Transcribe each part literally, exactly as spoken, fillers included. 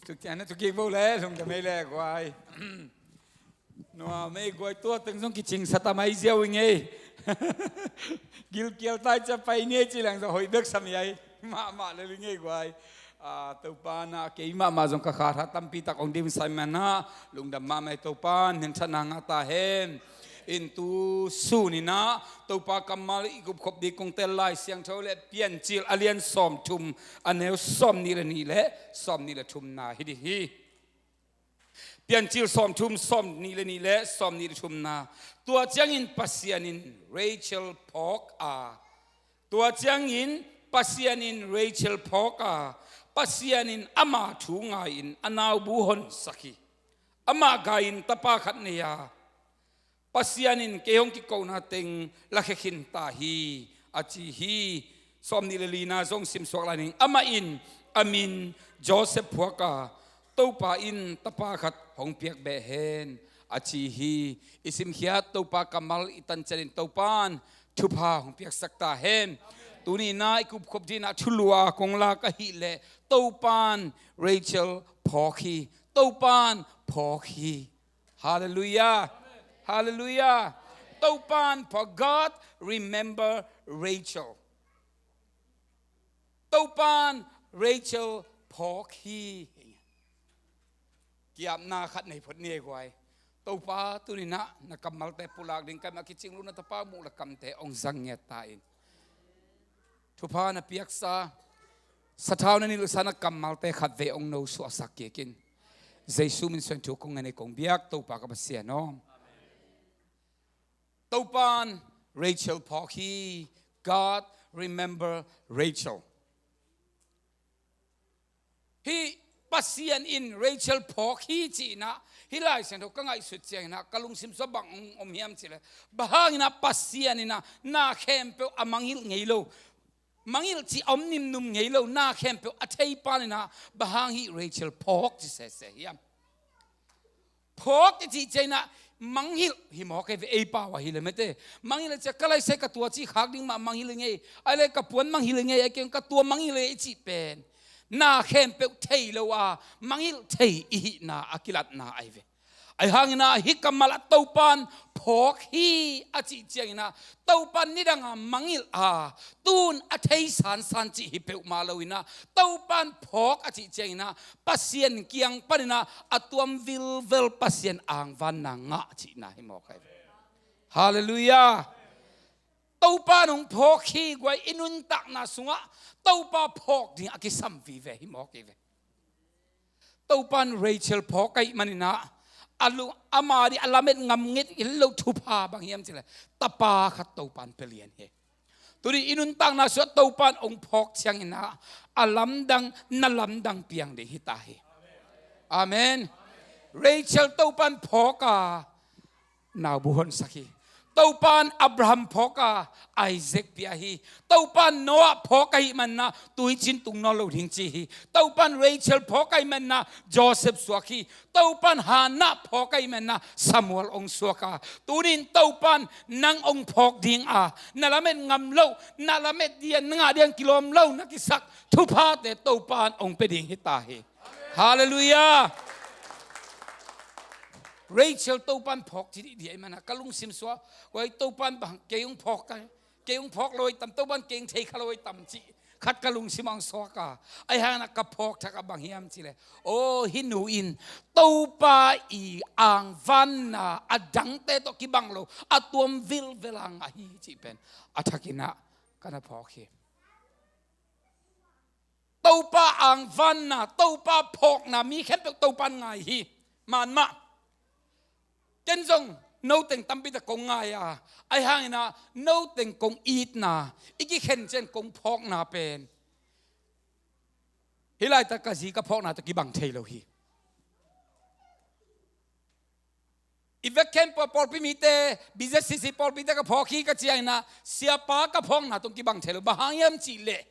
Tuk ciang na tuk kik bo le lungdam ei le guai. Nuam ei guai, tua teng zong kicingsa ta mai ziau i ngei. Gilkial tai cia pai ni ei ci leng zong hoih bek sam i ai. Mahmah le li ngei guai. Ah, Topa na kei mahmah zong ka khat ha tampi tak ong dim sai man ha. Lungdam mahmah ei Topa, nen tha na ngah ta hen. In tu sun in ah Topa kammal i kupkhop ding kong tel Lai Siangtho le Piancil a lian sawmthum, a neu sawmnih le nih le sawmnih le thumna hi ding hi. Piancil sawmthum, sawmnih le nih le sawmnih le thumna. Tua ciangin Pasian in Rachel phawk a, tua ciangin Pasian in Rachel phawk a, Pasian in ama thu ngai-in a naubu honsak hi. Amah gai-in tapa khat nei a, Pasian in kei hong kikona teng lakhia khin ta hi, a ci hi. Sawmnih le lina zong simsuak lai ning. Amah in a min Joseph phuak a, Topa in tapa khat hong piak beh hen, a ci hi. I simkhiat Topa kammal i tancianin Topan thupha hong piaksak ta hen. Tuni in ah i kupkhop dingin ah thulu a kong lak ahih leh Topan Rachel phawk hi. Topan phawk hi. Halleluiah. Halleluiah. Topan phawk, God remember Rachel. Topan Rachel phawk hi. Kiapna khat nei phot ni ei guai. Topa tuni in ah na kammalte pulak ding, ka mah kicing lo na tapa muh le kamte ong zang ngiat ta in. Thupha na piaksa, sathau na nilhsa na kammalte khat vei ong no suahsak kik in. Jesu min suang thu kong ngen ei kong biak Topa ka Pasian aw. Topan Rachel phawk hi. God remember Rachel. Hih Pasian in Rachel phawk hi ci-in ah, hih Lai Siangtho ka ngaihsut ciangin ah ka lungsim sungah bang ong om hiam cih leh, bang hangin ah Pasian in ah na khempeuh a mangngilh ngei lo, mangngilh cih a om nimnum ngei lo, na khempeuh a thei pa in ah bang hang hih Rachel phawk ci sese hiam? Phawk i cih ciangin ah mangngilh hi mawk ei ve, ei pau ah hi le mete. Mangngilh a ciah ka laisai ka tua cih khak ding mah mangngilh i ngei, ai le ka puan mangngilh i ngei, ai keng ka tua mangngilh i ngei i cih pen na khempeuh thei lo a mangngilh thei i hihna a kilatna ai ve. Ai hangin ah hih kammal ah Topan phawk hi a cih ciangin ah Topan nidang a mangngilh a, tun a thei sansan cih hi peuhmah lo in ah, Topan phawk a cih ciangin ah Pasian kiang panin ah a tuam vilvel Pasian angvanna ngah cihna hi mawk hi ve. Halleluiah. Topan hong phawk hi guai, i nuntakna sungah Topa phawk ding a kisam vive hi mawk hi ve. Topan Rachel phawk ahih manin ah a lu, ama ding a lamet ngam nget lo thupha bang hiam cih leh tapa khat Topan pia lian hi. Tuni i nuntakna sungah Topan ong phawk ciangin ah a lamdang na lamdang piang ding hi ta hi. Amen. Rachel Topan phawk a, naubu honsak hi. Topan Abraham phawk a, Isaac pia hi. Topan Noah phawk ahih manin ah tuicin tung nawn lo ding ci hi. Topan Rachel phawk ahih manin ah Joseph suak hi. Topan Hannah phawk ahih manin ah Samuel ong suak a, tunin Topan nang ong phawk ding a, na lamet ngam lo, na lamet ding, na ngah ding kilawm lo na kisak thuphate Topan ong pia ding hi ta hi. Halleluiah. Rachel Topan phawk ci dih dih ahih manin ah ka lungsim sungah, guai, Topan bang kei ong phawk ka, kei ong phawk lo i tam, Topan kei ong thei kha lo i tam cih khat ka lungsim ah ong suak a. Ai hangin ah ka phawk thak ah bang hiam cih leh, aw, hih nu in Topa i angvanna a dangte tawh kibang lo a tuam vilvel a ngah hi cih pen a thakin ah ka na phawk hi. Topa angvanna, Topa phawkna mi khempeuh Topan ngai hi. Man mah. Ken zong no teng tampi tak kong ngai a, ai hangin ah no teng kong itna, i kikhen ciang kong phawkna pen hih laitak ka zi ka phawkna tawh kibang thei lo hi. I vek khempeuh ah pawlpi mite, B Z C C pawlpite ka phawk hi ka ci a, in ah siapa ka phawkna tawh kibang thei lo. Bang hang hiam cih leh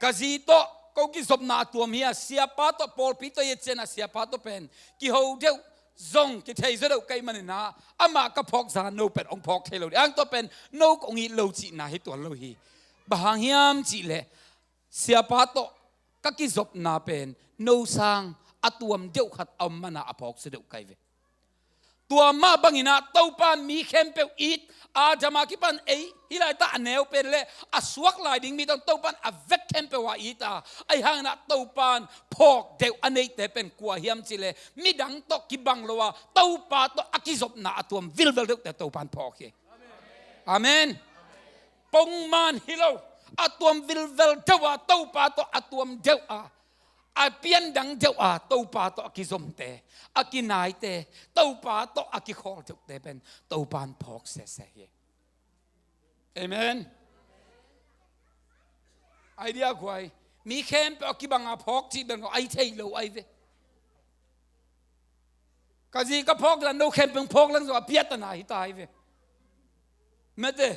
ka zi tawh ko kizopna a tuam hi a, siapa tawh, pawlpi tawh i et ciangin ah siapa tawh pen kiho deuh, zong kithei zaw deuh ka hih manin ah amah ka phawk zah no pen ong phawk thei lo ding, a hang tawh pen no kong it lo cihna hi tuan lo hi. Bang hang hiam cih leh siapa tawh ka kizopna pen no sang a tuam deuh khat a om mana a phawk sia deuh kai ve. Tua mah banginah Topa mi khempeuh it, Adam a kipan ei, hih laitak a neu pen le a suak lai ding mi tawh Topan a vek khempeuh a it a, ahi hanginah Topan phawk deuh a neihte pen kua hiam cih le midang tawh kibang lo a, Topa tawh a kizopna a tuam vilvel deuhte Topan phawk hi. Amen. Pongman hi lo, a tuam vilvel deuh a, Topa tawh a tuam deuh a, a piandang deuh a, Topa tawh a kizomte, a kinaite, Topa tawh a kikhawl deuhte pen Topan phawk sese hi. Amen. Idea khuai, mi khempeuh a kibang a phawk cih bel ko ai thei lo ai ve. Ka zi ka phawk dan no khempeuh phawk lang zong a piatana hi ta hi ve. Mete.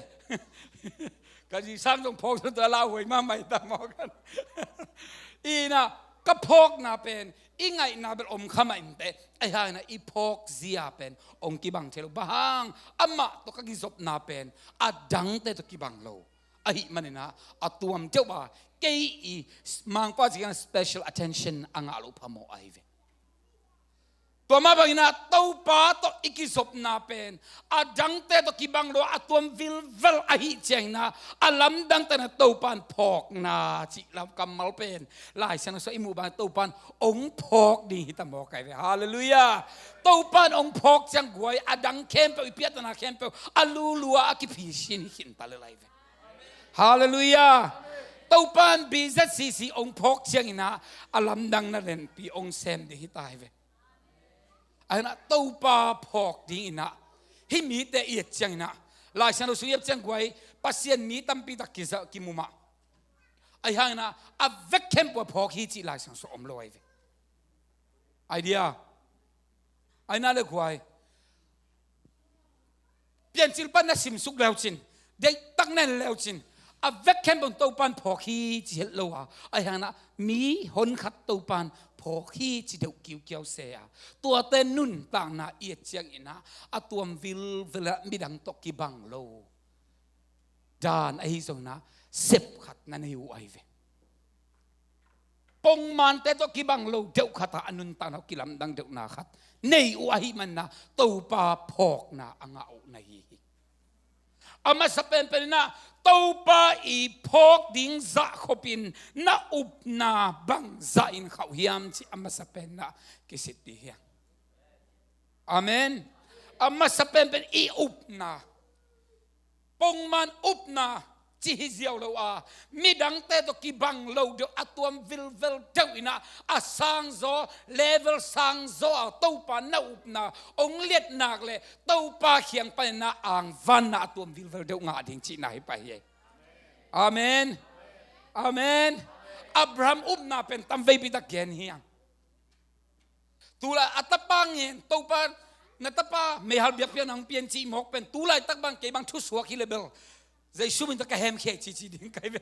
Ka zi sang zong phawk zong ta lauhuai mahmah hi ta maw kan. Inah ka phawkna pen i ngaihna bel om kha mah inteh. Ahi hanginah i phawk zia pen ong kibang thei lo. Bang hang, amah tawh ka kizopna pen a dangte tawh kibang lo. Ahi maninah a tuam deuh a kei i Mangpa cikin special attention a ngah loh phamawh ahi ve. Tua mah banginah Topa tawh i kizopna pen a dangte tawh kibang lo a tuam vilvel ahi cianginah a lamdang tanah Topan phawkna cih lam kammal pen Lai Siangtho sung i muh bang Topan ong phawk ding hi ta maw kai ve. Halleluiah. Topan ong phawk ciang guai a dang khempeuh i piatana khempeuh a lulua a kiphisin hi khin ta le lai ve. Halleluiah. Topan B Z C C ong phawk cianginah a lamdang na lenpi ong sem ding hi ta hi ve. Ahinah Topa phawk dinginah hih mite i et cianginah Lai Siangtho sung i et ciang guai Pasian mi tampi tak kiza kimumah. Ahi hanginah a vek khempeuh a phawk hi cih Lai Siangtho sung om lo ahi ve. Idea. Aina le khuai. Piancil pan na simsuk leucin, deihtak na en leucin, a vek khempeuh Topan phawk hi ci het lo a, ahi hanginah mi honkhat Topan phawk hi ci deuh kiukiau se a, tuate nuntakna i et cianginah a tuam vilvel a midang tawh kibang lo dan ahi zonginah sep khat na nei uh ahi ve. Pongmante tawh kibang lo deuh khatah a nuntakna uh kilamdang deuhna khat nei uh ahi maninah Topa phawkna a ngah uh na hi hi. A masa penpeninah Topa i phawk ding zah khopin na upna bangzah in khauh hiam cih a masa peninah kisit dih hiang. Amen. A masa penpen i upna, pongman upna ci hi ziau lo a, midangte tawh kibang lo deuh a tuam vilvel deuh inah a sangzaw, level sangzaw a Topa na upna ong liatnak le Topa khiang paninah angvanna a tuam vilvel deuh ngah ding cihna hi pah hi. Amen. Amen. Abraham upna pen tamveipi tak gen hiang. Tulai a tapa ngen Topa, na tapa meihal biakpiakna hong pian cih mawk pen tulaitak bang kei bang thusuak hi le bel Jesu min tawh ka hemkhia cici ding kai ve.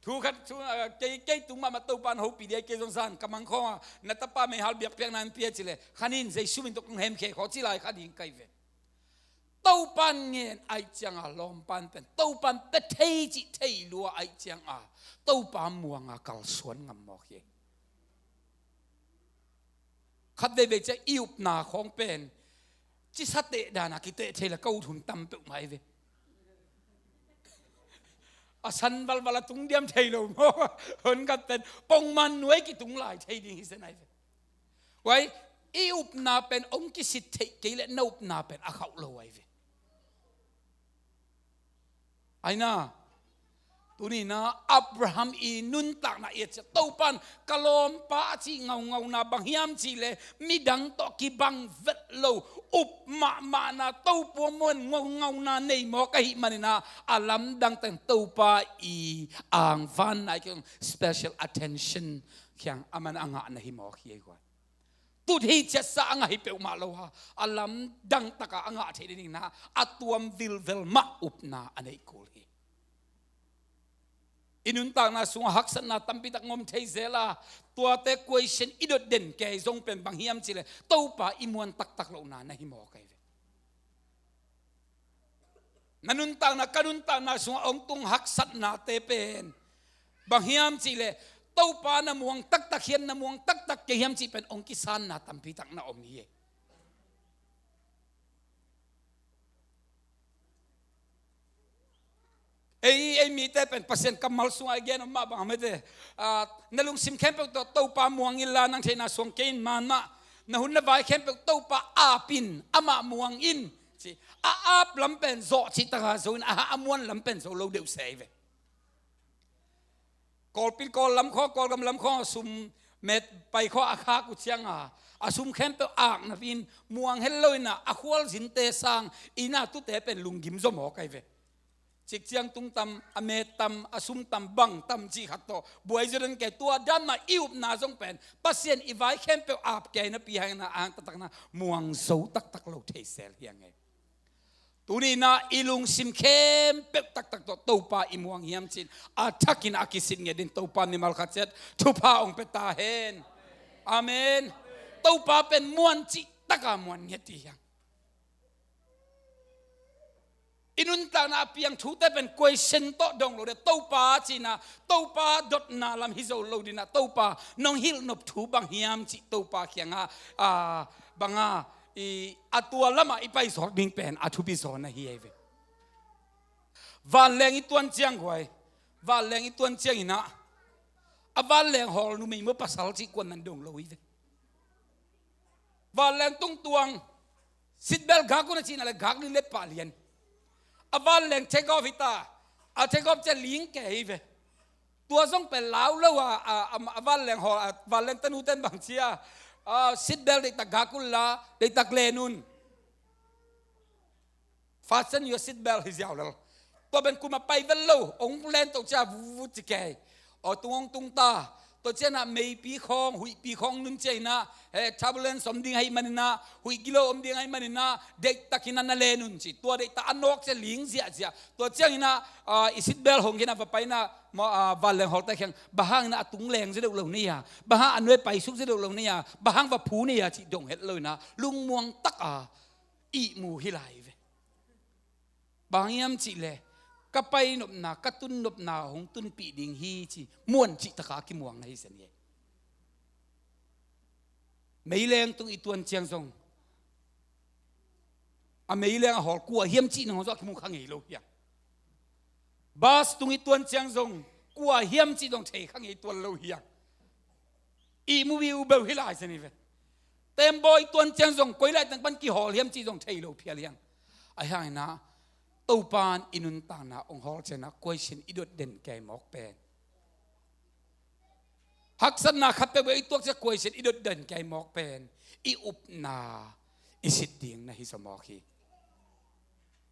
Thu khat thu, ah, kei, kei tung mahmah Topa na hopih dia kei zong zan ka mangkhawm a, na tapa meihal biakpiakna hong pia ci le khanin Jesu min tawh kong hemkhia khawh ci lai kha ding kai ve. Topan ngen aih cianga lawmpan pen Topan pe thei cih thei lua aih cianga Topa muanga kalsuan ngam mawk hi. Khat veivei ciah i upna khawng pen cisa teh dana kiteh thei la ka ut hun tam peuhmah hi ve. A san valval a tung diam thei lo maw? Hon khat pen pongman nuai kitung lai thei ding hi zen ahi ve. Huai i upna pen ong kisit theih kei le na upna pen a khauh lo ahi ve. Aina, tunina Abraham i nuntakna i a ciah Topan ka lawmpa a cih ngaungauna bang hiam cih le midang tawh kibang vet lo up mahmahna Topa muan ngaungauna nei mawk ahih manina a lamdang teng Topa i angvanna i kiang special attention kiang aman a ngahna hi mawk hi ei guai. Tut hi ciatsa a ngah hi peuhmah lo ha, a lamdang taka a ngah theih dingna a tuam vilvel mah upna a neih kul hi. I nuntakna sungah haksatna tampitak ngom thei zel a, tuate question i dot den kei zong pen bang hiam cih leh Topa i muan taktak lohna na hi mawk ahi ve. Na nuntakna, ka nuntakna sungah hong tung haksatnate pen bang hiam cih leh Topa na muang taktak hiam, na muang taktak kei hiam cih pen hong kisanna tampi tak na om hi. Ei, ei mite pen Pasian kammal sungah i gen om mah bang mete, ah, na lungsim khempeuh tawh Topa muang inla nang theihna suang kei in man mah. Na hun na vai khempeuh Topa ap in, amah muang in ci. A ap lam pen zawh cih taka zo in, a, a muan lam pen zo lo deuh se hi ve. Kawlpi Kawl lam khawng, Kawlgam lam khawng a sum met pai khawng a khak uh cianga, a sum khempeuh ak na in muang het lo in a, a khualzinte sang in a, tute pen lunggim zaw mawk ahi ve. Cikciang tung tam, a met tam, a sum tam, bang tam cih khat tawh buai zaw den kei. Tua dan mah i upna zong pen Pasian i vai khempeuh ap kei napi hangin a, ang taktakna muang zo taktak lo thei sel hi ing ei. Tuni in a i lungsim khempeuh taktak tawh Topa i muang hiam ci-in a thakin a kisit ngiat in, Topa mimal khat ciat thupha hong pia ta hen. Amen. Topa pen muan cih taka muan ngiat hi hang. I nuntakna a piang thute pen question tawh dong lo de, Topa ci-in a, Topa dotna lam hi zo lo ding a, Topa nong hilh nop thu bang hiam cih Topa kiangah, a, bang a, i, a tua lamah i pai zawk ding pen a thupi zaw na hi ahi ve. Vanleng i tuan ciang guai, vanleng i tuan ciangin a, a vanleng hawl numei maw pasal cih kuaman dong lo hi ve. Vanleng tungtuang seat belt gak un a cih na leh gak ding let pah lian. A vanleng take off hi ta, a take off ciang ling kei hi ve. Tua zong pen lau lo a, a, a, a vanleng hawl, a vanleng tanu ten bang ci a, a, seat belt deihtak gak un la, deihtak len un. Fasten your seat belt hi ziau lel. Tua pen kum a pai vel lo, hong len to ciang vut vut ci kei. Aw, tung hong tung ta. Tua ciangin a meipi khawng, huihpi khawng nun ciangin a, eh, turbulence om ding ahih manin a, huih gilo om ding ahih manin a, deihtakin a na len un ci. Tua deihtak a nawk ciang ling ziahziah. Tua ciangin a, ah, i seat belt hong khin a va pai in a, maw, ah, vanleng hawlte kiang, bang hangin a tung leng zia deuh lo na hia, bang hang a nuai paisuk zia deuh lo na hia, bang hang va phu na hia cih dong het lo in a, lungmuang tak a ihmu hi lai ve. Bang hiam cih leh, ka pai nopna, ka tun nopna hong tunpih ding hi ci, muan cih taka kimuang na hi zen hi. Meileng tung i tuan ciang zong, a meileng a hawl kua hiam cih nangawn zong a kimu kha ngei lo hi hang. Bus tung i tuan ciang zong, kua hiam cih zong thei kha ngei tuan lo hi hang. Ihmu ihmu beuh hi lai zen hi ve. Tembaw i tuan ciang zong, koi laitang pan kihawl hiam cih zong thei lo phial hi hang. Ahi hangin a, Topa'n i nuntakna hong hawl ciangin a, question i dot den kei mawk pen, haksatna khat peuhpeuh i tuak ciang question i dot den kei mawk pen, i upna i sit ding na hi zaw mawk hi.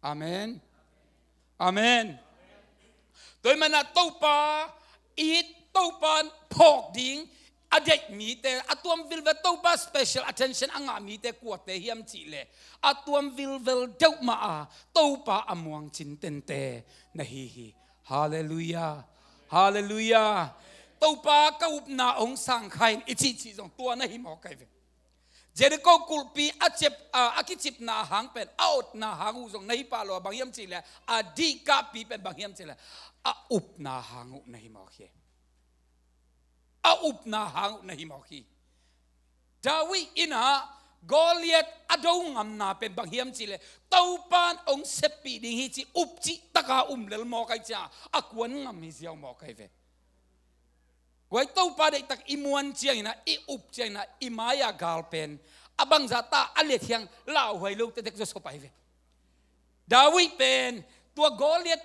Amen. Amen. Tua ahih manin a Topa it, Topa phawk ding a deih mite, a tuam vilvel Topa special attention a ngah mite kuate hiam cih leh, a tuam vilvel deuh mah a Topa a muang cintente na hi hi. Halleluiah. Halleluiah. Topa ka upna hong sang kha in i cihcih zong tua na hi mawk ahi ve. Jericho kulhpi a cep, a, a kicipna hang pen, a otna hang uh zong na hi pah lo a, bang hiam cih leh a dihkahpi pen bang hiam cih leh a upna hang uh na hi mawk hi. A upna hang uh na hi mawk hi. David in a Goliath a do ngamna pen bang hiam cih leh Topa'n hong seppih ding hi ci up cih taka um lel mawk ahi ciang a kuan ngam hi ziau mawk ahi ve. Guai, Topa deihtak i muan ciangin a, i up ciangin a, i mai-a gal pen a bangzah ta a let hiang lauhuai lo tektek zaw sop ahi ve. David pen tua Goliath,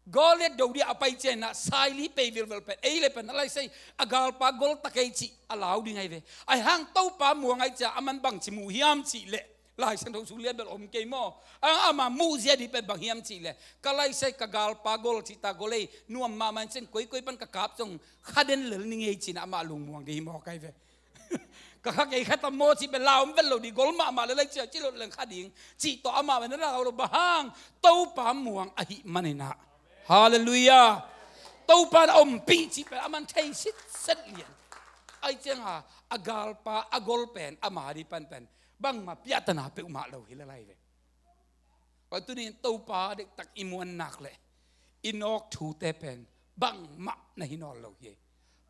Goliath do dia a pai ciangin a, saili pei vilvel pen ei le pen a laisai a galpa gol ta kei cih a lau ding ahi ve. Ahi hang Topa muang ahi ciang aman bangci muh hiam cih leh, Lai Siangtho sung lian bel om kei maw? A, ama muhzia ding pen bang hiam cih leh, ka laisai ka galpa gol cih ta gol ei, nuam mahmah in cin koikoi pan ka kap zong kha den lel ni ngei ci-in amah lungmuang ding hi mawk ahi ve. Ka kha kei kha tam maw cih pen lau om vel lo ding, gol mahmah lel ahi ciang ci lot leng kha ding cih tawh amah pen a lau lo, bang hang Topa muang ahih manin a. Halleluiah. Topa na ompih cih pen aman thei sitset lian. Ahi ciang a, a galpa a gol pen ama ding pan pen bangmah piahtana peuhmah lo hi lel ahi ve. Tua tuni-in Topa deihtak i muan nak leh i nawk thute pen bangmah na hi nawn lo hi.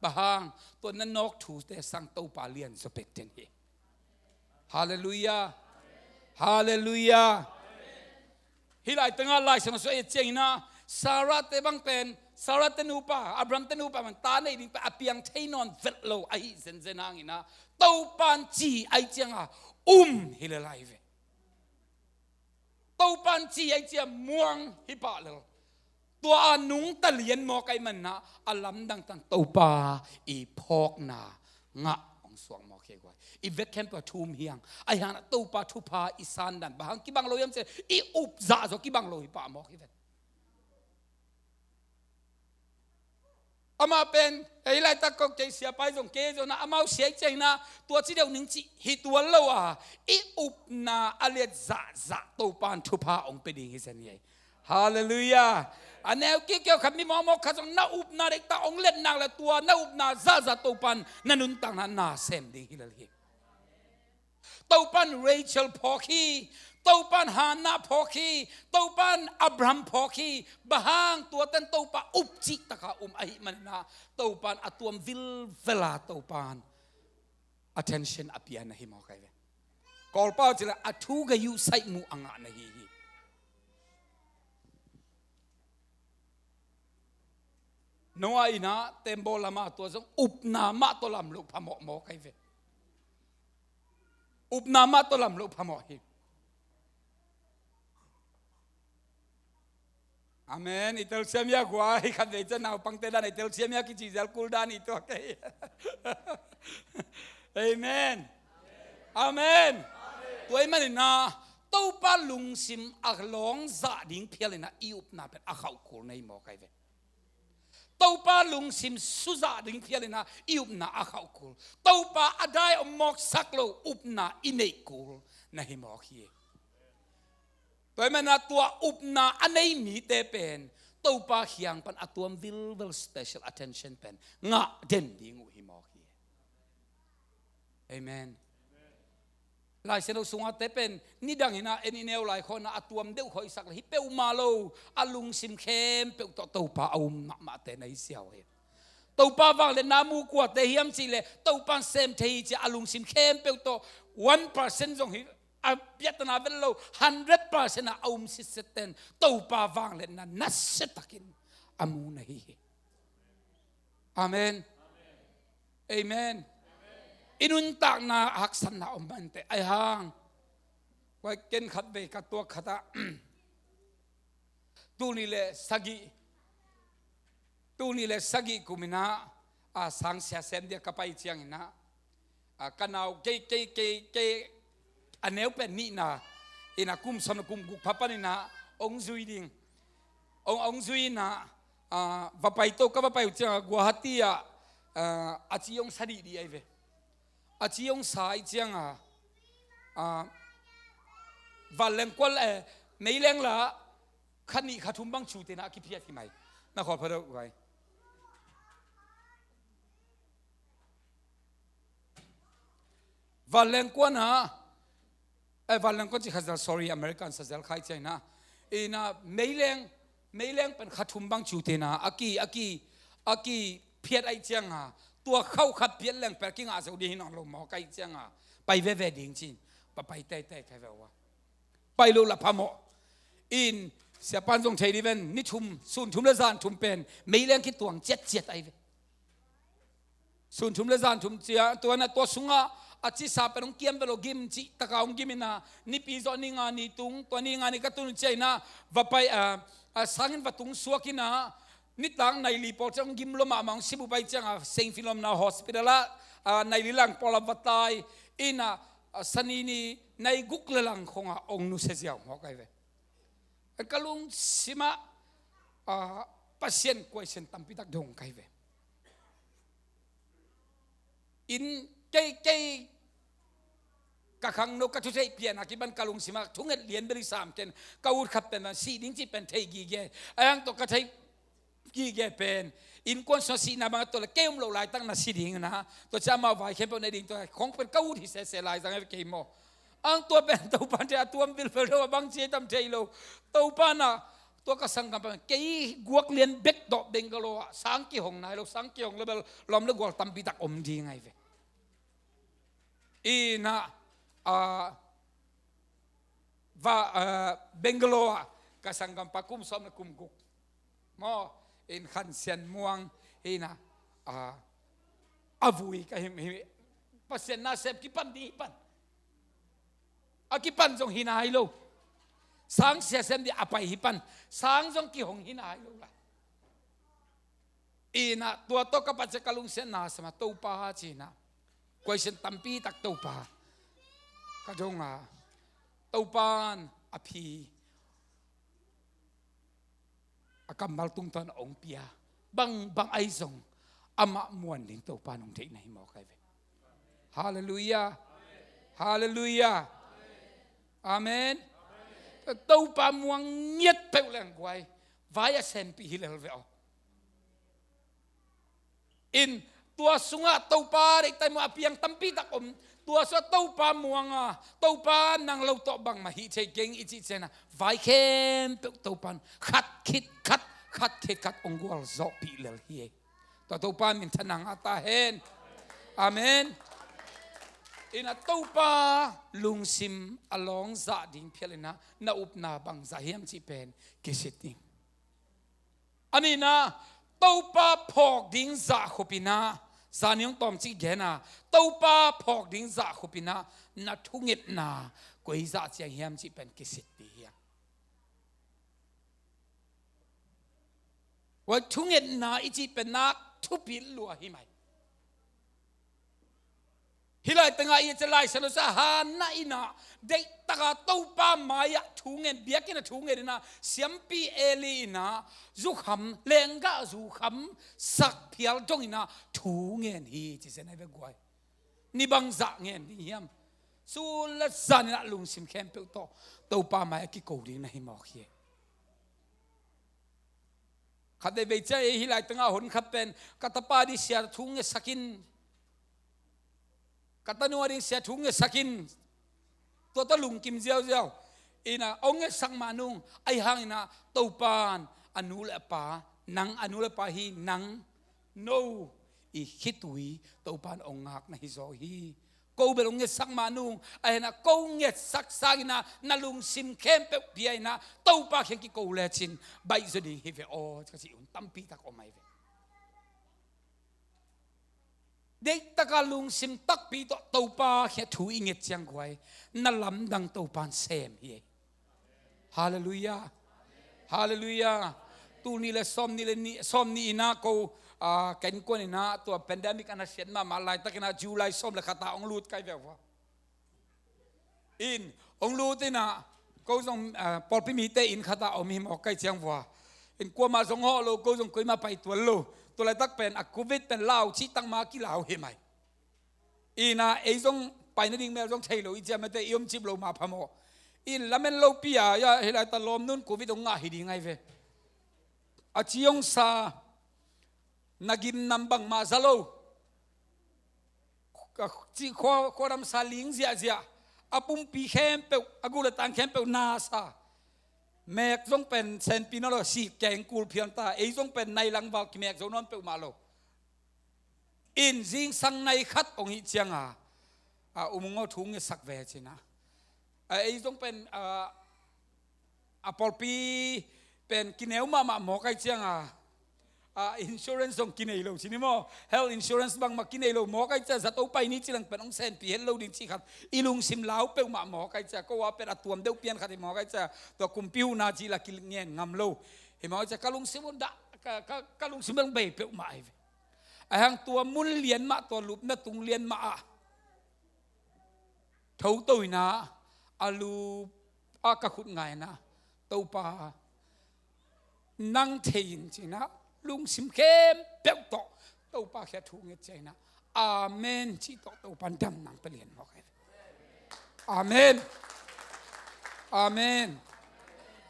Bang hang? Tua na nawk thute sang Topa lian zaw pekten hi. Halleluiah. Halleluiah. Hih lai tengah Lai Siangtho sung ah i et ciangin ah, Sarah te bang pen, Sarah te nupa, Abraham te nupa bang ta nei ding pen a piang thei nawn vet lo ahi zenzen hangin ah, Topa in ci ahih ciangin um hi lel ahi ve. Topa in ci ahih ciangin muang hi pah lel. Tua a nungta lian mawk ahih manin ah a lamdang tan Topa i phawkna ngah hong suak mawk hi guai. I vek khempeuh a thu um hi hang. Ahih hangin ah Topa thupha i sandan bang hang kibang lo hiam cih leh i up zahzah kibang lo hi pah mawk hi ven. Amah pen, ei laitak ko kei siapa hi zong kei zong na, amau sia ahih ciangin ah, tua ci deuh ning cih hi tuan lo a, i upna a liat zahzah Topa in thupha hong pia ding hi zen hi. Halleluiah. A neu kikiau khat mi mawkmawk khat zong na upna deihtak hong liat nak leh tua na upna zahzah Topa in na nuntakna na sem ding hi lel hi. Topa in Rachel phawk hi, Topa in Hannah phawk hi, Topa in Abraham phawk hi. Bang hang? Tua ten Topa up cih taka um ahih manin ah, Topa in a tuam vilvel a Topa in attention a pia na hi mawk ahi ve. Kawlpau cih leh a thu gei uh saih muh a ngah na hi hi. Noah in ah tembaw lam ah tua zong upna mah tawh lam loh phamawh mawk ahi ve. Upna mah tawh lam loh phamawh hi. Amen. I telsiam hia guai? Khatvei ciang naupangte dan i telsiam hia kici zel kul dan i tuak hi. Amen. Amen. Tua ahih manin ah Topa lungsim a lawng zah ding phial in ah i upna pen a khauh kul na hi mawk ahi ve. Topa lungsim suzah ding phial in ah i upna a khauh kul. Topa a dai om mawksak lo upna i neih kul na hi mawk hi. Tua ahih manin ah tua upna a nei mite pen Topa kiang pan a tuam vilvel special attention pen ngah den ding uh hi mawk hi. Amen. Lai Siangtho sungah te pen nidang in ah en i neu lai khawng ah a tuam deuh khawng i sak leh hi peuhmah lo, a lungsim khempeuh tawh Topa a um mahmahte na hi siau hi. Topa vangliatna mu kuate hiam cih leh Topa in sem thei hi ci a, a lungsim khempeuh tawh one percent zong hi a piattana vet lo, hundred percent ah a um sitset ten Topa vangliatna nasia takin a mu na hi hi. Amen. Amen. I nuntakna haksatna om mah inteh. Ahih hang, kua ken khatvei ka tuak khat ah, tul nih le sagih, tul nih le sagih kum in ah, a, sangsia sem dia ka pai ciangin ah, a, ka nau kei, kei, kei, kei a neu pen nihna in ah kum sawm le kum guk pha panin ah hong zui ding, hong, hong zui in ah, a, va pai to, ka va pai uh ciangah Guwahati ah, a, a ci hong sa dihdih ahi ve. A ci hong sa ahih ciangah, a, vanleng kuan, eh, meileng la kha nih kha thum bang cu te in ah a kiphiat hi mai. Na khawl pha deuh vai. Vanleng kuan ah, eh, vanleng kuan ci kha zel, sorry, American sa zel khai ciang in ah. In ah meileng, meileng pen kha thum bang cu te in ah a ki, a ki, a kiphiat ahih ciangah, tua khauh khat phiat leng pen kingah zo ding hi nawn lo mawk ahih ciangah, pai veve ding ci-in va pai teitei kha ve ua. Pai lo lah phamawh. In siapa in zong thei dih ven, ni thum, sun thum le zan thum pen meileng kituang ciatciat ahi ve. Sun thum le zan thum cia, tua na, tua sungah a cisa pen hong kiam ve lo, gim cih taka hong gim in ah, nipi zawh ni nga ni tung, tua ni nga ni ka tun ciah in ah, va pai, a, a, sangin va tung suak in ah, nitak nai li pawl ciang hong gim lua mahmah, hong si bup ahih ciangah Saint Philomena Hospital ah, a, nai li lang pawl ah va tai in ah, a, sani ni nai guk le lang khawngah hong nusia ziau mawk ahi ve. Ka lungsim ah, a, Pasian kuaisian tampi tak dong ka hi ve. In kei, kei ka khangno, ka thu theih pian a kipan ka lungsim ah thunget lian bel i sam ken, ka ut khat pen sih ding cih pen thei gige. A hang tawh ka thei gige pen, innkuan sungah sihna bang a tawh leh kei om loh laitak na si ding na, tua ciang amau vai khempeuh na ding tua khong pen ka ut hi sese lai zang a kei maw. Ang tua pen Topa in thei a, tuam vilvel deuh a bang ci tam thei lo. Topa in ah Tua ka sanggam pa, kei guak lian bek tawh Bangalore ah sang kihong nai lo, sang kihong le bel lawm le gual tampi tak om ding ahi ve. Ina, ah, va, ah, Bangalore ah ka sanggam pa kum sawm le kum guk maw, in Khan Sian Muang, ina, ah, a vui ka him, him, Pasian nasem kipan ding hi pan. A kipan zong hi nai lo. Sang sia sem ding a pai hi pan. Sang zong kihong hi nai lo la. Ina, tua tawh ka pat ciang ka lungsiatna sama Topa cina. Question tampi tak Topa. Ka dong a. Topan a phi a kammal tungtawn a ong pia. Bang, bang ai zong amah muan ding Topa nong deihna hi mawk ai ve. Halleluiah. Halleluiah. Amen. Topa muang ngiat peuh leng guai. Vai a senpih hi lel ve aw. In tua sungah Topa deihtaimua a piang tampi tak om. Tua sungah Topa muanga, Topa nang lo tawh bangmah hih thei keng i cih ciangin a vai khempeuh Topan khat khit khat, khat khit khat ong gualzawhpih lel hi ei. Tua Topa minthanna ngah ta hen. Amen. Ina Topa lungsim a lawng zah ding phial ina na upna bang zah hiam cih pen kisit ding. A nihna, Topa phawk ding zah khupina, zani hong tawmcik gena, Topa phawk ding zah khupina na thungetna koi zah ciang hiam cih pen kisit ding hiam. Ua thungetna i cih pen nak thupi lua hi mai. Hih lai tengah i a cia Lai Siangtho sa Hannah ina deihtaka Topa mai-ah thu ngen, biakinn ah thu ngen ina siampi Eli ina zukham, lenggah zukham sak phial dong ina thu ngen hi ci zen ai ve guai. Ni bangzah ngen ding hiam? Sun le zan ina lungsim khempeuh tawh Topa mai-ah kiko ding na hi mawk hi. Khat veivei cia ei hih lai tengah hon khat pen ka tapa ding sia thu ngetsak in, ka tanu a ding sia thu ngetsak in, tua tawh lungkim ziauziau ina ong ngetsak mah nung ahi hang ina Topan a nu le a pa, nang a nu le pa hi, nang no i khitui Topan ong ngak na hi zaw hi. Ko bel ong ngetsak mah nung ahi na ko ngetsak sangina na lungsim khempeuh pia ina Topa khiang kiko lecin baih zaw ding hi ve aw ka ci un tampi tak om ai ve. Deihtaka lungsim takpi tawh Topa khiang thu i nget ciang guai na lamdang Topan sem hi ei. Halleluiah. Halleluiah. Tul nih le sawm nih le nih, sawm nih ina ko, ah, ka innkuan ina tua pandemic ana siat mahmah laitak ina July sawm le khata ong lut kai veuva. In ong lut ina ko zong, ah, pawlpi mite inn khata om hi mawk kai ciang vua. In kuamah zong hawh lo, ko zong koimah pai tuan lo. Tua laitak pen a covid pen lau cih takma kilau hi mai. Ina ei zong pai nading mel zong thei lo i ciamate i omcip lo mah phamawh. In lamen lopi a, ya, hih lai ta lawm nun covid ong ngah hi ding ai ve. A ci ong sa na gimnam bangmah za lo. Ka ci khua, khuadam sa ling ziahziah. A pumpi khempeuh, a gul a tang khempeuh na sa. Mek zong pen senpi na lo, si keng kul phian ta. Ei zong pen nai langval kimek zo nawn peuhmah lo. In zingsang nai khat ong hih cianga, a, umung aw thu ngetsak ve cina. A, ei zong pen, a, a pawlpi pen kineu mahmah mawk ai cianga, a, insurance zong kinei lo cini maw. Health insurance bangmah kinei lo mawk ai cianga zato pai ni cilang pen ong senpi het lo ding ci khat. I lungsim lau peuhmah mawk ai cianga. Ko a pen a tuam deuh pian khat hi mawk ai cianga. Tua kumpi huhna ci la kingen ngam lo. Hi mawk ai cianga ka lungsim un dah, ka, ka, ka lungsim bang bei peuhmah ai ve. Ahi hang tua mun lian mah, tua lupna tung lian mah ah thoto ina a lup a ka khut ngaina Topa nang thei in cina lungsim khempeuh tawh Topa khia thu nget cina amen cih tawh Topa dam nang palian mawk ai. Amen. Amen.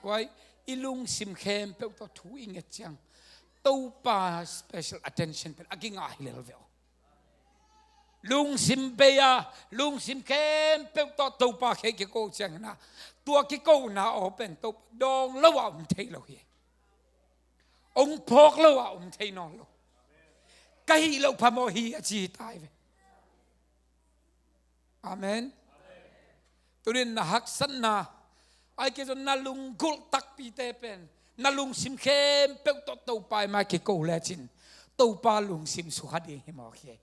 Kuai i lungsim khempeuh tawh thu i nget ciang Topa special attention pen a kingah hi lel ve aw. Lungsim bei a, lungsim khempeuh tawh Topa kiang kiko ciangin ah, tua kikona aw pen Topa dawng lo a om thei lo hi. Hong phawk lo a om thei nawn lo. Ka hih loh phamawh hi a ci hi ta hi ve. Amen. Tuni-in na haksatna, ahih kei leh na lunggulh takpite pen, na lungsim khempeuh tawh Topa i mai kiko lecin, Topa lungsim sukha ding hi mawk hi.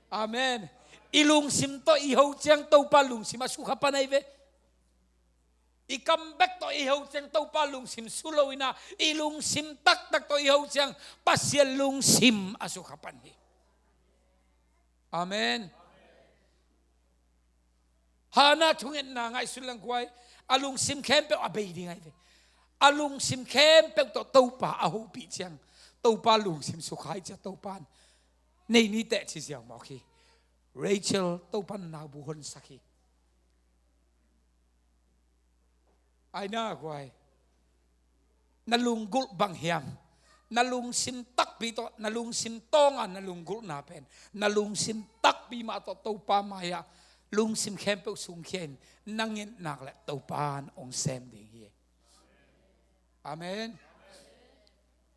Amen. I lungsim tawh i ho ciang Topa lungsim a sukha pan ahi ve. I kam bek tawh i ho ciang Topa lungsim su lo-in ah, i lungsim taktak tawh i ho ciang Pasian lungsim a sukha pan hi. Amen. Hannah thungetna ngaihsun leng guai, a lungsim khempeuh a bei ding ahi ve. A lungsim khempeuh tawh Topa a hopih ciang, Topa lungsim sukha hi ciang Topa in nei ni teh ci ziau mawk hi. Rachel Topa in naubu honsak hi. Ai na guai. Na lunggulh bang hiam? Na lungsim takpi tawh, na lungsim tawnga na lunggulhna pen, na lungsim takpi mah tawh Topa mai-ah lungsim khempeuh sungkhia in, na nget nak leh Topa in hong sem ding hi. Amen.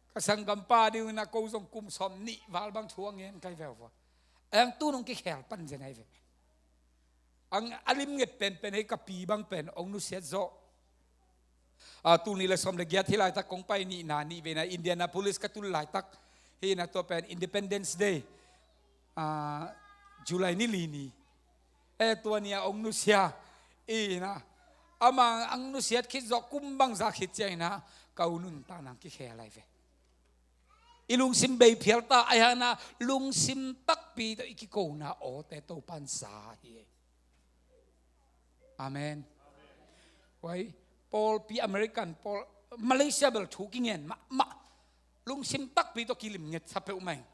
Ka sanggampa dingin ah ko zong kum sawm nih val bang thu a ngen kai veu vua. Ang tu nung kikhel pan zen ai ve. Ang a limnget penpen hei ka pi bang pen hong nusiat zawh. A, tul nih le sawm le giat hi laitak kong pai nihna, nihveina Indianapolis ka tul laitak hi na, tua pen Independence Day, a, July ni li ni. E, tua ni a hong nusia i na. Amah ang nusiat khit zawh kum bangzah khit ciang i na, ka u nuntakna kikhel ai ve. I lungsim bei phial ta, ahi hangin ah lungsim takpi tawh i kikona awte Topa in za hi. Amen. Huai, pawlpi American, pawl, Malaysia bel thu kingen mahmah. Lungsim takpi tawh kilim ngetsa peuhmah ing.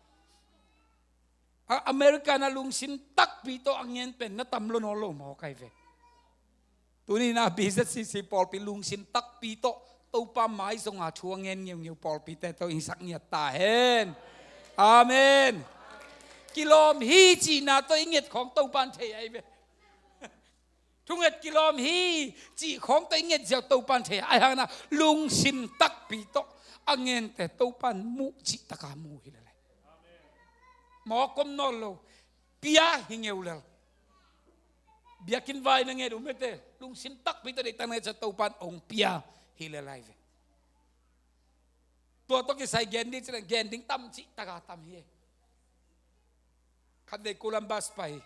A, American ah lungsim takpi tawh a ngen pen na tam lo nawn lo maw kai ve. Tuni-in ah B Z C C pawlpi lungsim takpi tawh Topa mai zonga thu a ngen ngeungeu pawlpite tawh i sak ngiat ta hen. Amen. Kilawm hi cihna tawh i nget khawng Topa in thei ai ve. Thunget kilawm hi cih khawng tawh i nget ziau Topa in thei. Ahi hangin ah lungsim takpi tawh a ngente Topa in muh cih taka mu hi lel ai. Mawk om nawn lo. Pia hi ngeu lel. Biakinn vai na nget uh mete, lungsim takpi tawh deihtak na nget ciang Topa in hong pia hi lel ai ve. Tua tawh kisai gen ding ci leng gen ding tam cih taka tam hi. Khatvei Columbus pai.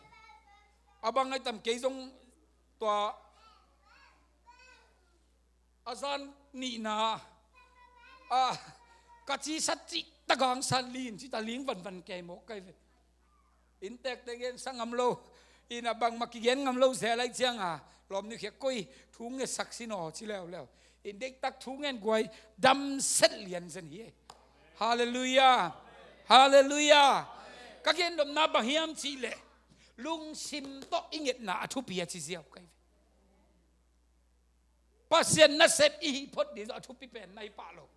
A bang ai tam kei zong tua a zan nihna a ka cisat cih taka ang san lin ci ta ling vanvan kei mawk kai ve. Inntekte gensa ngam lo, inn ah bangmah kigen ngam lo zel ai cianga lawm ni khia koi thu ngetsak sin aw ci leuleu. Inn deihtak thu ngen guai damset lian zen hi. Halleluiah. Halleluiah. Ka gen nopna bang hiam cih leh lungsim tawh i ngetna a thupi a ci ziau kai ve. Pasian nasep i hih phot ding zong a thupi pen na hi pah lo.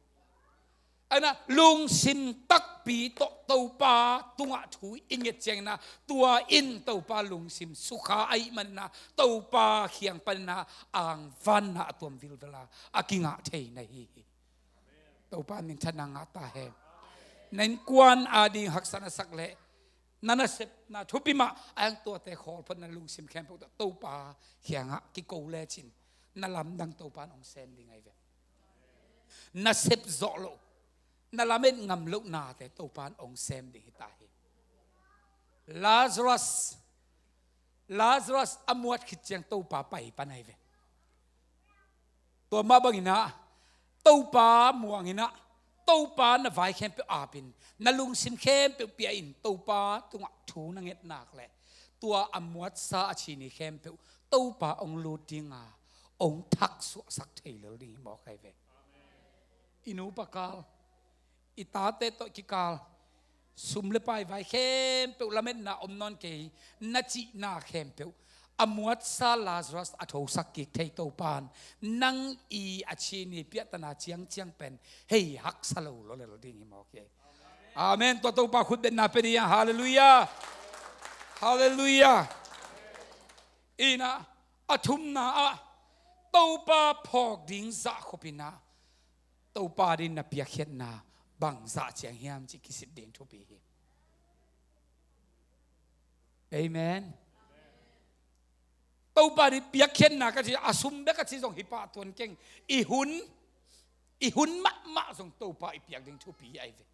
Ahi na lungsim takpi tawh Topa tungah thu i nget ciangin ah tua in Topa lungsim sukha ahih manin ah Topa kiang panin ah angvan ah a tuam vilvel a a kingah thei na hi hi. Topa minthanna ngah ta hen. Na innkuan ading haksatna sak leh na nasepna thupi mah a hang tuate khawl phot na lungsim khempeuh tawh Topa kiangah kiko lecin na lamdang Topa in hong sem ding ahi ve. Na sep zawh loh, na lamet ngam loh nate Topa in hong sem ding hi ta hi. Lazarus, Lazarus a muat khit ciang Topa pai pan ahi ve. Tua mah bangin ah Topa muangin ah Topa na vai khempeuh apin na lungsim khempeuh pia in Topa tungah thu na nget nak leh tua a muatsa a cini khempeuh Topa hong lut dinga hong thaksuahsak thei lel ding hi mawk ai ve. I nupa kal, i tate tawh kikal, sum le pai vai khempeuh lametna om nawn kei, na cihna khempeuh a muatsa Lazarus a thosak kik thei Topa in nang i a cini piahtana ciangciang pen hei haksa lo lawlel ding hi mawk hi. Amen. Tua Topa khutbetna pe dih a. Halleluiah. Halleluiah. Ina, a thumna ah Topa phawk ding zahkhop ina, Topa din na piakkhiatna bang zah ciang hiam cih kisit ding thupi hi. Amen. Topa din piakkhiatna ka ci, a sum bek a ci zong hi pah tuan keng. I hun, i hun mahmah zong Topa i piak ding thupi hi ai ve.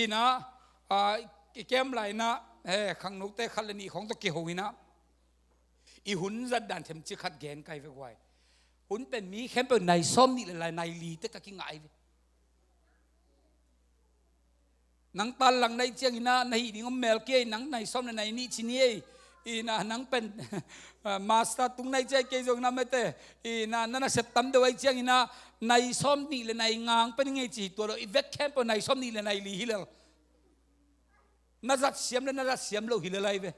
Ina, a, i kem lai ina, he, khangnote khat le nih khawng tawh kiho ina, i hun zat dan themcik khat gen kai ve guai. Hun pen mi khempeuh nai sawm nih le lai, nai li te ka kingah ai ve. Nang tan lang nai ciang ina, na hih ding om mel kei, nang nai sawm le nai nih ci ni ei. Ina, nang pen, ah, master tung nai ciang kei zong na mete. Ina, na nasep tam deuh ai ciang ina, nai sawm nih le nai nga pen ngei ci hi tua lo, i vek khempeuh nai sawm nih le nai li hi lel. Na zat siam le na zat siam lo hi lel ai ve.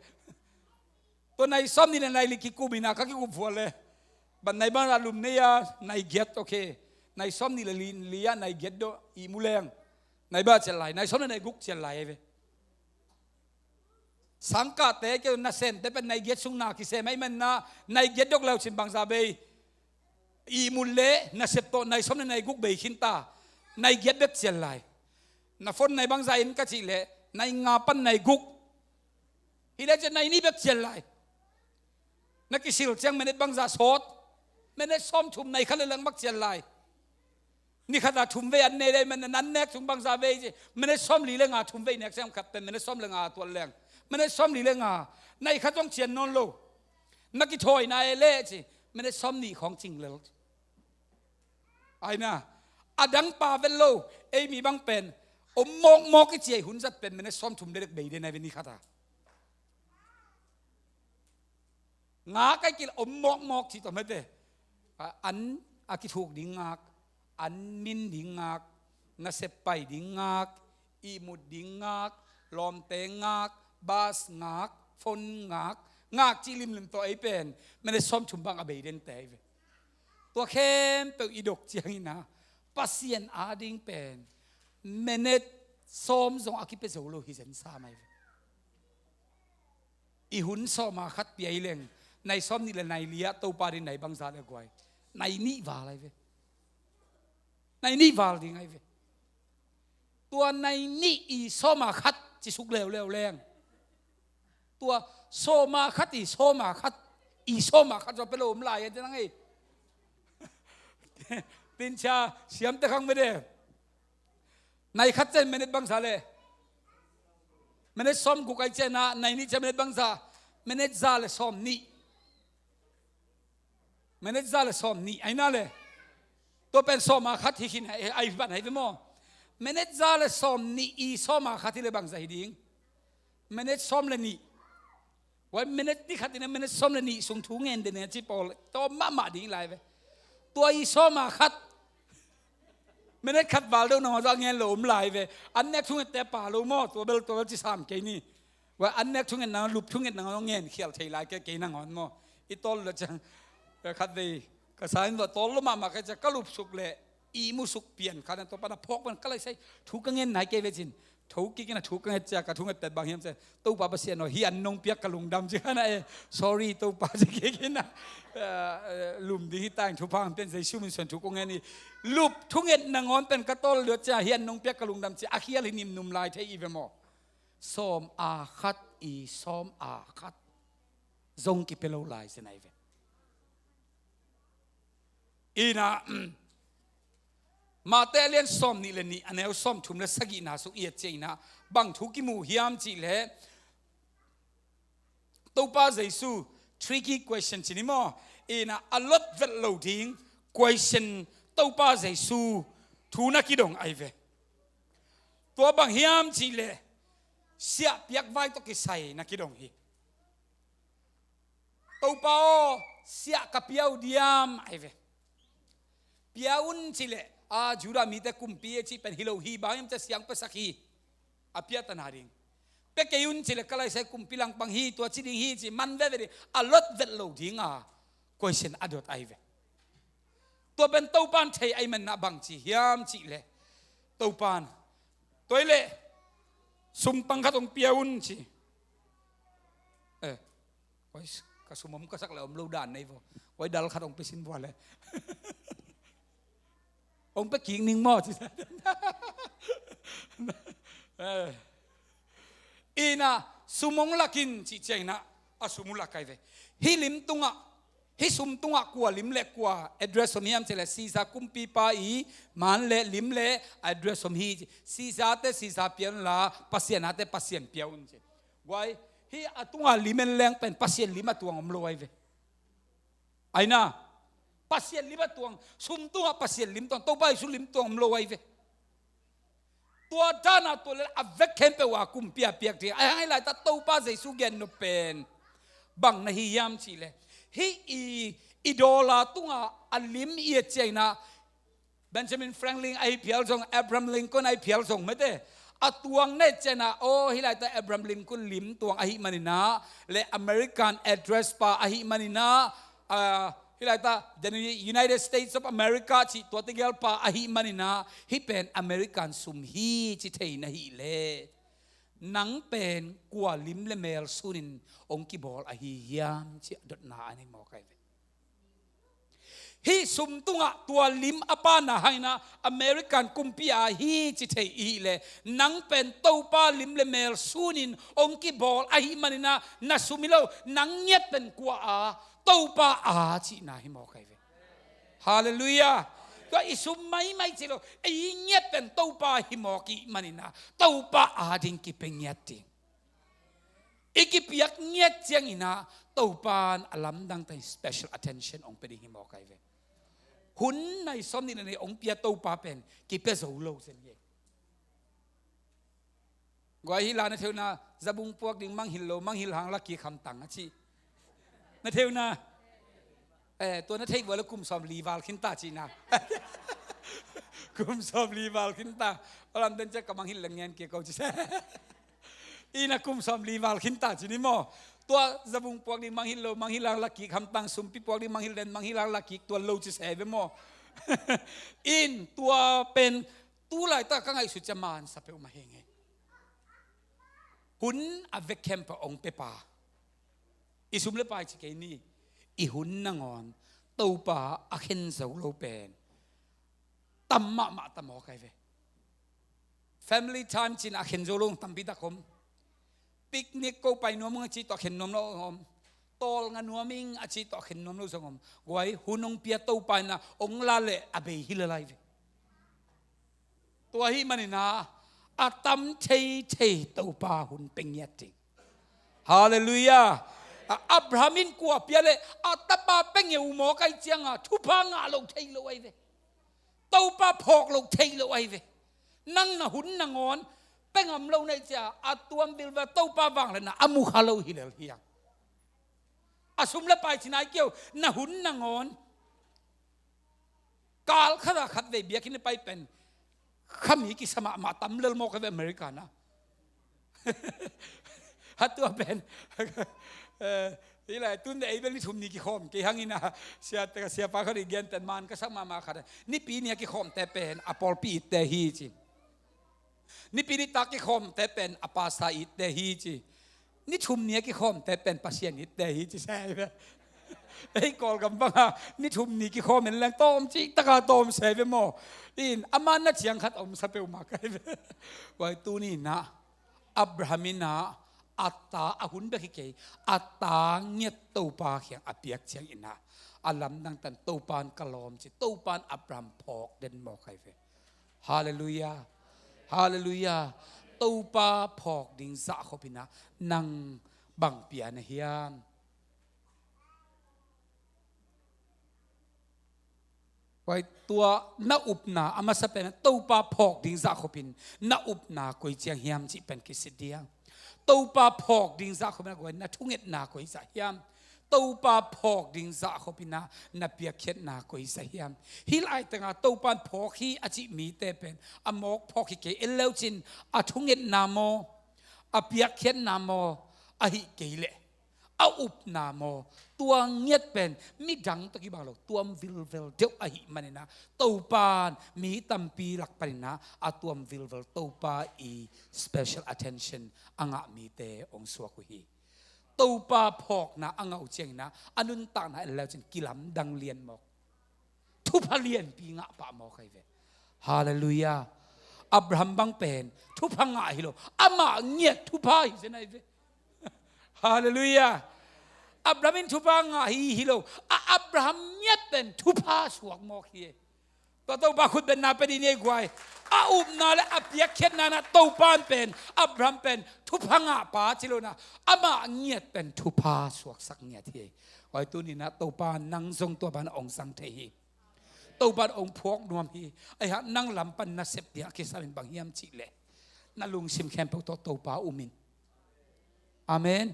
Tua nai sawm nih le nai li kikum ina ka kikum fual le. Ban nai bang a lum nei a, nai giat, okay. Nai sawm nih le li, li a nai giat deuh i mu leng. Nai bang a cial lai, nai sawm le nai guk cial lai ai ve. Sangkahte kei nasemte pen nai giat sung na kisem ai man na, nai giat dok leu cin bangza bei. I mut le nasep tawh nai sawm le nai guk bei khin ta. Nai giat bek cial lai. Na phone nai bangza in ka cih le, nai nga pan nai guk. Hi le cian nai nih bek cial lai. Na kisil ciang minute bangza sawt. Minute sawm thum nai khat le lang bak cial lai. Ni khat a thum vei an nei le, minute an nek sung bangza vei ci. Minute sawm li le nga thum vei nek ciang khat pen minute sawm le nga tual leng. Minute sawm li le nga. Nai khat zong cian nawn lo. Na kithawi na e le ci. Minute sawm nih khawng cing lel. Ai na. A dang pa vel lo. Ei mi bang pen om mawkmawk i ci ai hun zat pen minute sawm thum le dek bei den ai ve ni khat a. Ngak ai kil om mawkmawk ci tawh mete. A, an a kithuk ding ngak, an min ding ngak, nasep pai ding ngak, ihmut ding ngak, lawmte ngak, bus ngak, phone ngak, ngak ci limlim tawh ei pen minute sawm thum bang a bei den te ei ve. Tua khempeuh i dok ciang ina, Pasian ading pen minute sawm zong a kipia zo lo hi zen sa mai ve. I hun sawma khat pia i leng, nai sawm nih le nai li ah Topa din nai bangza le guai. Nai nih val ai ve. Nai nih val ding ai ve. Tua nai nih i sawma khat ci suk leuleu leng. Tua sawma khat i sawma khat, i sawma khat zaw pia lo om lai a te nang ei. Tin cia siamte khang mede. Nai khat cian minute bangza le. Minute sawm guk ai cian a, nai nih cian minute bangza. Minute za le sawm nih. Minute za le sawm nih ai na le. Tua pen sawma khat hi khin ai, ai ban ai ve maw. Minute za le sawm nih i sawma khat hi le bangza hi ding. Minute sawm le nih. Wai minute ni khat ina minute sawm le nih sung thu ngen den ina ci pawl tawm mahmah ding lai ve. Tua i sawma khat. Minute khat val deuh nangawn zah ngen lo om lai ve. An nek thungette pa lo maw, tua bel tua bel ci sam kei ni. Wai an nek thunget nangawn, lup thunget nangawn ngen khial thei lai kei kei nangawn maw. I tawl lo ciang. Khat vei ka sa in tua tawl lo mahmah kei ciang ka lup suk le. I mu suk pian kha na tua pana phawk pan ka lai sai. Thu ka ngen nai kei ve cin. Tho kik in a thu ka nget cia ka thu nget pet bang hiam cia. Topa Pasian aw, hih an nong piak ka lungdam ci kha na e. Sorry Topa ci kik in a. Eh, eh, lum ding hi ta in thupha hong pian Jesu min suan thu kong ngen hi. Lup thu nget nangawn pen ka tawl luat cia hih an nong piak ka lungdam ci a khial hi nimnum lai thei i ve maw. Sawm a khat i sawm a khat. Zong kipia lo lai cia nai ve. Ina, Mate a lian sawm nih le nih a neu sawm thum le sagihna sung i et ciang ina bang thu kimu hiam cih leh Topa Jesu, tricky question ci ni maw? Ina a lot vet lo ding question Topa Jesu thu na kidong ai ve. Tua bang hiam cih leh siah piak vai tawh kisai na kidong hi. Topa aw, siah ka pia uh diam ai ve. Pia un cih leh a Judah mite kumpi e cih pen hi lo hi bang hiam cia siang pesak hi. A piatana ding. Pia kei un cih leh ka laisai kumpi langpang hi tua ci ding hi ci man veve ding a lot vet lo ding a question a dot ai ve. Tua pen Topan thei ai man na bang ci hiam cih leh Topan tua i leh Sum tang khat hong pia un ci. Eh, koi, ka sum om ka sak le om lo dan nei vo. Koi dal khat hong pia sin vua le. Hong pia kik ning maw ci. Eh. Ina sum hong lakin ci ciangina a sum uh lak kai ve. Hih lim tungah, hih sum tungah kua lim le kua address om hiam ci le Caesar kumpipa i man le lim le address om hi ci. Caesar te Caesar pian la Pasian a te Pasian pia un ci. Guai, hih a tungah lim en leng pen Pasian lim a tuang om lo ai ve. Aina Pasian lim a tuang, sum tungah Pasian lim tuang, Topa Jesu lim tuang om lo ai ve. Tua dana tua le a vek khempeuh a kumpi a piak ding. Ai hang i laita Topa Jesu gen nop pen bang na hi hiam ci le. Hih i, i dollar tungah a lim i et ciangina Benjamin Franklin ahi phial zong, Abraham Lincoln ahi phial zong mete. A tuang ne ciangina, oh, hi laita Abraham Lincoln lim tuang ahi manina, le American address pa ahi manina, ah, hi laita, the United States of America ci tua tegel pa ahi manina, hih pen American sum hi ci thei na hi le. Nang pen kua lim le mel sunin hong kibawl ahi hiam ci a dotna a nei mawk ai ve. Hih sum tungah tua lim a pana hangina American kumpi a hi ci thei i hi le nang pen Topa lim le mel sunin hong kibawl ahi manina na sum hi lo, nang ngiat pen kua a, Topa a cihna hi mawk ai ve. Halleluiah. Tua i sum maimai ci lo, i ngiat pen Topa hi mawk i manina Topa a ding kipia ngiat ding. I kipiak ngiat ciangina Topan a lamdang teng special attention hong pia ding hi mawk ai ve. Hun nai sawm nih na nei hong pia Topa pen kipia zo lo zen hi. Guai hi la na theuna zabung puak ding manghil lo, manghil hang la kik hamtang a ci. Na theuna. Eh, tua na thei vua le kum sawm li val khinta cihna. Kum sawm li val khinta. Alam den ciak ka manghil le ngen kia ko ci se. Ina kum sawm li val khinta ci ni maw. Tua zabung puak ding manghil lo, manghil hang la kik hamtang, sumpi puak ding manghil den, manghil hang la kik tua lo ci se ve maw. In tua pen tu laita ka ngaihsut cia mansa peuh mah henge. Hun a vek khempeuh hong pepa. I sum le pai ci kei ni. I hun nangawn Topa a khen zo lo pen tam mahmah tam aw kai ve. Family time cin a khen zo lo tampi tak om. Picnic ko pai nuam ung a ci tawh a khen nuam lo om. Tawl nga nuam ing a ci tawh a khen nuam lo zong om. Guai hun hong pia Topa ina hong la leh a bei hi lalai ve. Tua hi manina a tam theithei Topa hun pia ngiat ding. Halleluiah. A Abraham in kua pia le a tapa pia ngeu maw kai cianga thupha ngah lo thei lo ai ve. Topa phawk lo thei lo ai ve. Nang na hun nangawn pia ngam lo nei cia a tuam bilbel Topa vangliatna a mukha lo hi lel hiang. A sum le pai cinai keu na hun nangawn kal khata khat vei biakinn pai pen khami kisa mahmah tam lel mawk a ve America na. Hatua pen. Eh, hi lai tun de ei bel ni thum ni kikhawm kei hangina sia te sia pa khari gen ten man ka sak mahmah khat. Nipi ni a kikhawm te pen a pawlpi itte hi ci. Nipi ni tak kikhawm te pen a pasa itte hi ci. Ni thum ni a kikhawm te pen Pasian itte hi ci sai ve. Ei Kawlgam banga ni thum ni kikhawm en leng tawm ci taka tawm sai ve maw. In a man na ciang khat om sa peuh mah kai ve. Vai tuni na Abraham ina a ta a hun bek hi kei a ta ngiat Topa khiang a piak ciang ina a lamdang tan Topan ka lawm ci Topan Abraham phawk den maw kai ve. Halleluiah. Halleluiah. Topa phawk ding zahkhop ina nang bang pia na hiam? Tua na upna a masa pen Topa phawk ding zahkhopin na upna koi ciang hiam cih pen kisit dia. Topa phawk ding zahkhopin a guai na thungetna koi zah hiam? Topa phawk ding zahkhopina na piakkhiatna koi zah hiam? Hih laitanga Topan phawk hi a cih mite pen a mawk phawk hi kei en leucin a thungetna maw, a piakkhiatna maw, ahi kei leh a upna maw, tua ngiat pen midang tawh kibang lo tuam vilvel deuh ahih manin ah, Topa in mi tampi lak panin ah a tuam vilvel Topa i special attention a ngah mite hong suak uh hi. Topa phawkna a ngah uh ciangin ah a nuntakna en le uh cin kilamdang lian mawk, thupha lianpi ngah pah mawk ahi ve. Halleluiah. Abraham bang pen thupha ngah hi lo, amah ngiat thupha hi zen ahi ve. Halleluiah. Abraham in thupha ngah hi hi lo, a Abraham ngiat pen thupha suak mawk hi. Tua Topa khutbetna pia dih ni ei guai. A upna le a piakkhiatna in ah Topa in pen Abraham pen thupha ngah pa ci lo in ah, amah ngiat pen thupha suaksak ngiat hi. Guai, tuni in ah Topa in nang zong tua bang hong zang thei hi. Topa in hong phuak nuam hi. Ahi hang nang lam pan nasep ding a kisam in bang hiam cih leh, na lungsim khempeuh tawh Topa um in. Amen.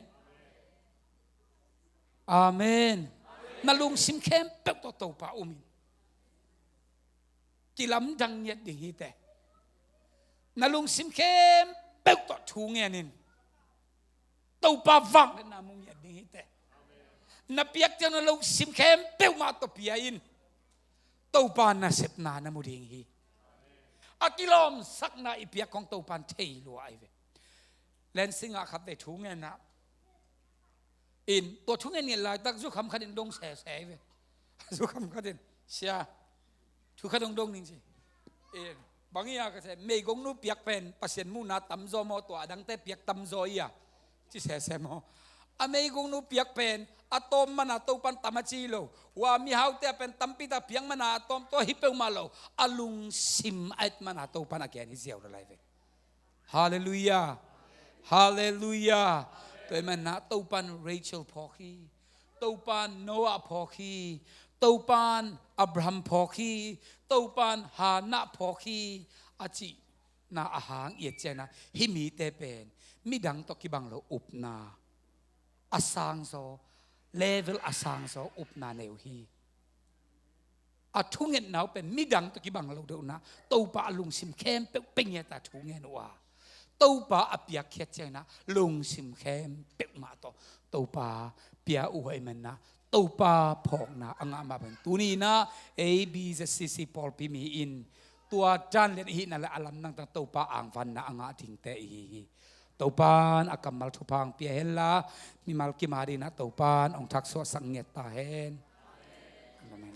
Amen. Na lungsim khempeuh tawh Topa um in. Kilamdang ngiat ding hi teh. Na lungsim khempeuh tawh thu ngen in. Topa vangliatna mu ngiat ding hi teh. Na piak ciang na lungsim khempeuh mah tawh pia in. Topa nasepna na mu ding hi. A kilawmsakna i piak khawng Topa in thei lua ahi ve. Lansing ah khatvei thu ngen ah, in, tua thu ngen ngen laitak zukham khat in dong sese ahi ve. Zukham khat in, "Sia, thu khat hong dong ning," ci. In, "Bang hia?" ka ci. "Meigongnu piak pen Pasian muhna tamzaw maw, tua a dangte piak tamzaw hia?" ci sese maw. "A meigongnu piak pen a tawm man a Topa in tam a ci lo. Hua mihaute a pen tampi tak piak man a tawm, tua hi peuhmah lo. A lungsim a et man a Topa in a gen hi ziau lo lai ve." Halleluiah. Halleluiah. Tua ahih manin ah Topa in Rachel phawk hi. Topa in Noah phawk hi. Topa in Abraham phawk hi. Topa in Hannah phawk hi. A cihna a hang i et ciangin ah, hih mite pen midang tawh kibang lo upna a sangzaw, level a sangzaw upna nei uh hi. A thungetna uh pen midang tawh kibang lo deuh in ah, Topa a lungsim khempeuh pia ngiat a thu ngen uh a, Topa a piakkhiat ciangin ah lungsim khempeuh mah tawh Topa pia uh ahih manin ah, Topa phawkna a ngah mah bangin tuni in ah A B Z C C pawlpi mi in tua dan lian i hihna le a lamdang tang Topa angvanna a ngah dingte i hi hi. Topa in a kammal thupha hong pia hen la, mimal kim a dingin ah Topa in hong thaksuahsak ngiat ta hen. Amen.